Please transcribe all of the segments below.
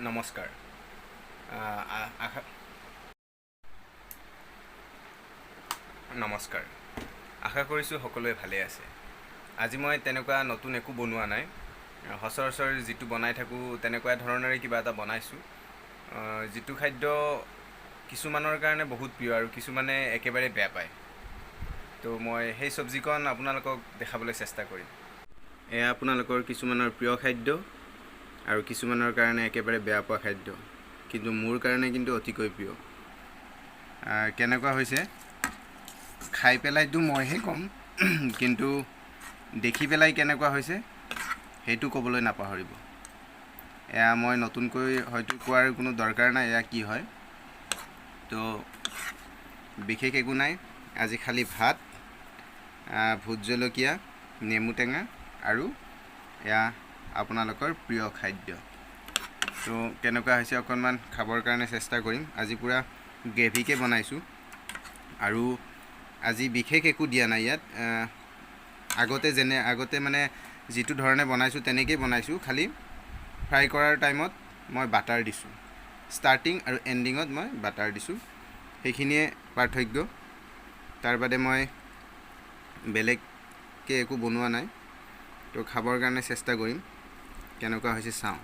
নমস্কাৰ। আশা নমস্কাৰ, আশা কৰিছোঁ সকলোৱে ভালে আছে। আজি মই তেনেকুৱা নতুন একো বনোৱা নাই। সচৰাচৰ যিটো বনাই থাকোঁ, তেনেকুৱা ধৰণৰে কিবা এটা বনাইছোঁ, যিটো খাদ্য কিছুমানৰ কাৰণে বহুত প্ৰিয় আৰু কিছুমানে একেবাৰে বেয়া পায়। তো মই সেই চব্জিকণ আপোনালোকক দেখাবলৈ চেষ্টা কৰিম। এয়া আপোনালোকৰ কিছুমানৰ প্ৰিয় খাদ্য আৰু কিছুমানৰ কাৰণে একেবাৰে বেয়া পোৱা খাদ্য, কিন্তু মোৰ কাৰণে কিন্তু অতিকৈ প্ৰিয়। কেনেকুৱা হৈছে খাই পেলাইতো মইহে ক'ম, কিন্তু দেখি পেলাই কেনেকুৱা হৈছে সেইটো ক'বলৈ নাপাহৰিব। এয়া মই নতুনকৈ হয়তো কোৱাৰ কোনো দৰকাৰ নাই এয়া কি হয়। তো বিশেষ একো নাই আজি, খালি ভাত, ভোট জলকীয়া, নেমু টেঙা আৰু এয়া আপোনালোকৰ প্ৰিয় খাদ্য। তো কেনেকুৱা হৈছে অকণমান খাবৰ কাৰণে চেষ্টা কৰিম। আজি পূৰা গ্ৰেভিকে বনাইছোঁ আৰু আজি বিশেষ একো দিয়া নাই ইয়াত। আগতে যেনে আগতে মানে যিটো ধৰণে বনাইছোঁ, তেনেকেই বনাইছোঁ। খালি ফ্ৰাই কৰাৰ টাইমত মই বাটাৰ দিছোঁ, ষ্টাৰ্টিং আৰু এণ্ডিঙত মই বাটাৰ দিছোঁ, সেইখিনিয়ে পাৰ্থক্য। তাৰ বাদে মই বেলেগকৈ একো বনোৱা নাই। তো খাবৰ কাৰণে চেষ্টা কৰিম, কেনেকুৱা হৈছে চাওঁ।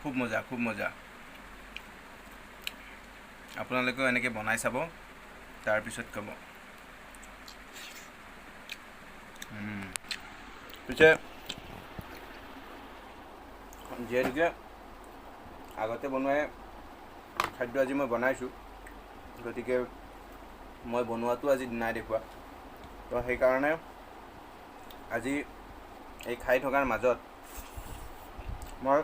খুব মজা, খুব মজা। আপোনালোকেও এনেকৈ বনাই চাব, তাৰপিছত ক'ব। পিছে যিহেতুকে আগতে বনোৱাই খাদ্য আজি মই বনাইছোঁ, গতিকে মই বনোৱাটো আজি নাই দেখুওৱা। তো সেইকাৰণে আজি এই খাই থকাৰ মাজত মই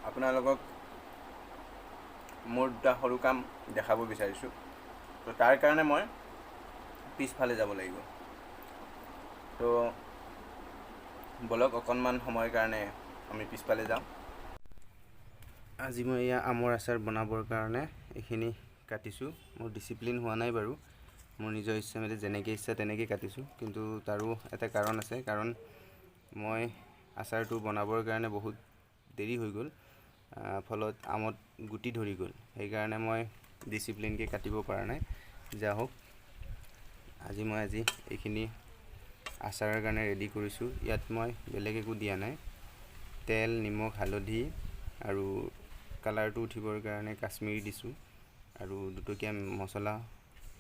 আপোনালোকক মোৰ দুটা সৰু কাম দেখাব বিচাৰিছোঁ। তো তাৰ কাৰণে মই পিছফালে যাব লাগিব। তো ব'লক, অকণমান সময়ৰ কাৰণে আমি পিছফালে যাওঁ। আজি মই এয়া আমৰ আচাৰ বনাবৰ কাৰণে এইখিনি কাটিছোঁ। মোৰ ডিচিপ্লিন হোৱা নাই বাৰু, মোৰ নিজৰ ইচ্ছামতে যেনেকৈ ইচ্ছা তেনেকৈ কাটিছোঁ। কিন্তু তাৰো এটা কাৰণ আছে, কাৰণ মই আচাৰটো বনাবৰ কাৰণে বহুত দেৰি হৈ গ'ল, ফলত আমত গুটি ধৰি গ'ল। সেইকাৰণে মই ডিচিপ্লিনকৈ কাটিব পৰা নাই। যা হওক, আজি মই এইখিনি আচাৰৰ কাৰণে ৰেডি কৰিছোঁ। ইয়াত মই বেলেগ একো দিয়া নাই, তেল, নিমখ, হালধি আৰু কালাৰটো উঠিবৰ কাৰণে কাশ্মীৰি দিছোঁ আৰু দুটকীয়া মছলা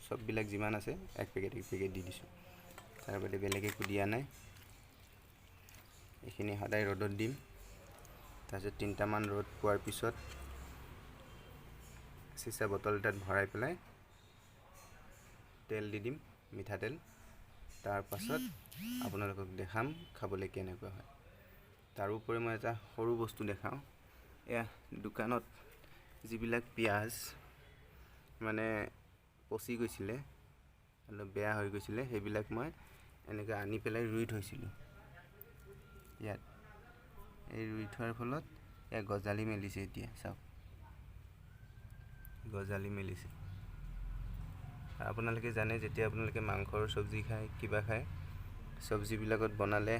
চববিলাক যিমান আছে এক পেকেট এক পেকেট দি দিছোঁ। তাৰ বাদে বেলেগ একো দিয়া নাই। এইখিনি সদায় ৰ'দত দিম। তাৰপিছত 3টামান ৰ'দ পোৱাৰ পিছত চিচা বটল এটাত ভৰাই পেলাই তেল দি দিম, মিঠাতেল। তাৰপাছত আপোনালোকক দেখাম খাবলৈ কেনেকুৱা হয়। তাৰোপৰি মই এটা সৰু বস্তু দেখাওঁ। এয়া দোকানত যিবিলাক পিঁয়াজ মানে পচি গৈছিলে, অলপ বেয়া হৈ গৈছিলে, সেইবিলাক মই এনেকৈ আনি পেলাই ৰুই থৈছিলোঁ ইয়াত। এই ৰুই থোৱাৰ ফলত এয়া গজালি মেলিছে। এতিয়া চাওক, গজালি মেলিছে। আপোনালোকে জানে, যেতিয়া আপোনালোকে মাংসৰ চব্জি খায়, কিবা খায়, চব্জিবিলাকত বনালে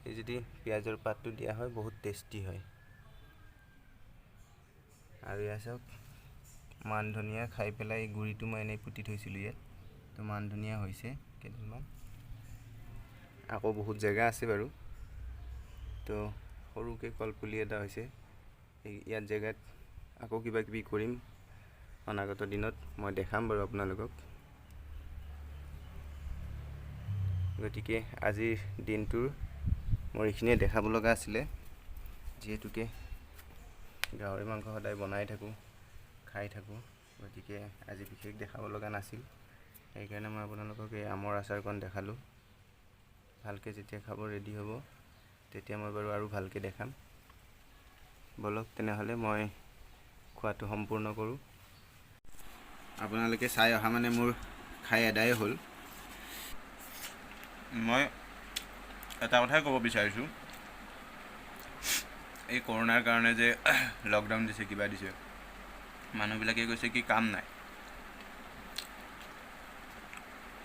এই যদি পিঁয়াজৰ পাতটো দিয়া হয়, বহুত টেষ্টি হয়। আৰু এয়া চাওক, মান ধনিয়া খাই পেলাই এই গুড়িটো মই এনেই পুতি থৈছিলোঁ ইয়াত। তো মান ধনিয়া হৈছে কেইডালমান। আকৌ বহুত জেগা আছে বাৰু। তো সৰুকৈ কলপুলি এটা হৈছে। এই ইয়াত জেগাত আকৌ কিবা কিবি কৰিম অনাগত দিনত, মই দেখাম বাৰু আপোনালোকক। গতিকে আজিৰ দিনটোৰ মোৰ এইখিনিয়ে দেখাব লগা আছিলে। যিহেতুকে গাহৰি মাংস সদায় বনাই থাকোঁ, খাই থাকোঁ, গতিকে আজি বিশেষ দেখাব লগা নাছিল। সেইকাৰণে মই আপোনালোকক এই আমৰ আচাৰকণ দেখালোঁ। ভালকৈ যেতিয়া খাব ৰেডি হ'ব, তেতিয়া মই বাৰু আৰু ভালকৈ দেখাম। ব'লক তেনেহ'লে, মই খোৱাটো সম্পূৰ্ণ কৰোঁ। আপোনালোকে চাই অহা মানে মোৰ খাই আদায়ে হ'ল। মই এটা কথাই ক'ব বিচাৰিছোঁ, এই কৰোণাৰ কাৰণে যে লকডাউন দিছে, কিবা দিছে। মানুহবিলাকে কৈছে কি কাম নাই।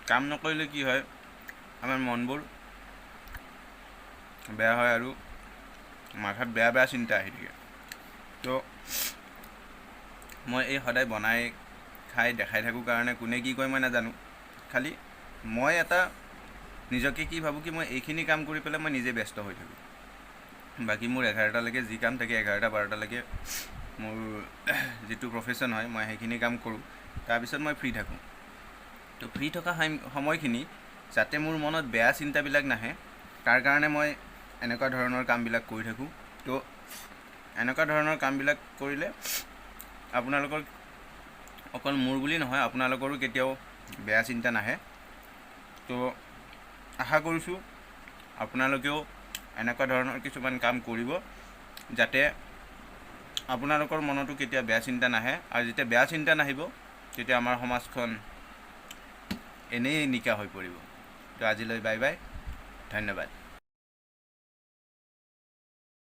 কাম নকৰিলে কি হয়, আমাৰ মনবোৰ বেয়া হয় আৰু মাথাত বেয়া বেয়া চিন্তা আহি থাকে। তো মই এই সদায় বনাই খাই দেখাই থাকোঁ কাৰণে কোনে কি কয় মই নাজানো। খালি মই এটা নিজকে কি ভাবোঁ কি মই এইখিনি কাম কৰি পেলাই মই নিজে ব্যস্ত হৈ থাকোঁ। বাকী মোৰ 11টালৈকে যি কাম থাকে, 11টা 12টালৈকে মোৰ যিটো প্ৰফেশ্যন হয়, মই সেইখিনি কাম কৰোঁ। তাৰপিছত মই ফ্ৰী থাকোঁ। তো ফ্ৰী থকা সময়খিনি যাতে মোৰ মনত বেয়া চিন্তাবিলাক নাহে, তাৰ কাৰণে মই এনেকুৱা ধৰণৰ কামবিলাক কৰি থাকোঁ। তো এনেকুৱা ধৰণৰ কামবিলাক কৰিলে আপোনালোকৰ, অকল মোৰ বুলি নহয়, আপোনালোকৰো কেতিয়াও বেয়া চিন্তা নাহে। তো আশা কৰিছোঁ আপোনালোকেও এনেকুৱা ধৰণৰ কিছুমান কাম কৰিব, যাতে আপোনালোকৰ মনতো কেতিয়াও বেয়া চিন্তা নাহে। আৰু যেতিয়া বেয়া চিন্তা নাহিব, তেতিয়া আমাৰ সমাজখন এনেই নিকা হৈ পৰিব। তো আজিলৈ বাই বাই, ধন্যবাদ।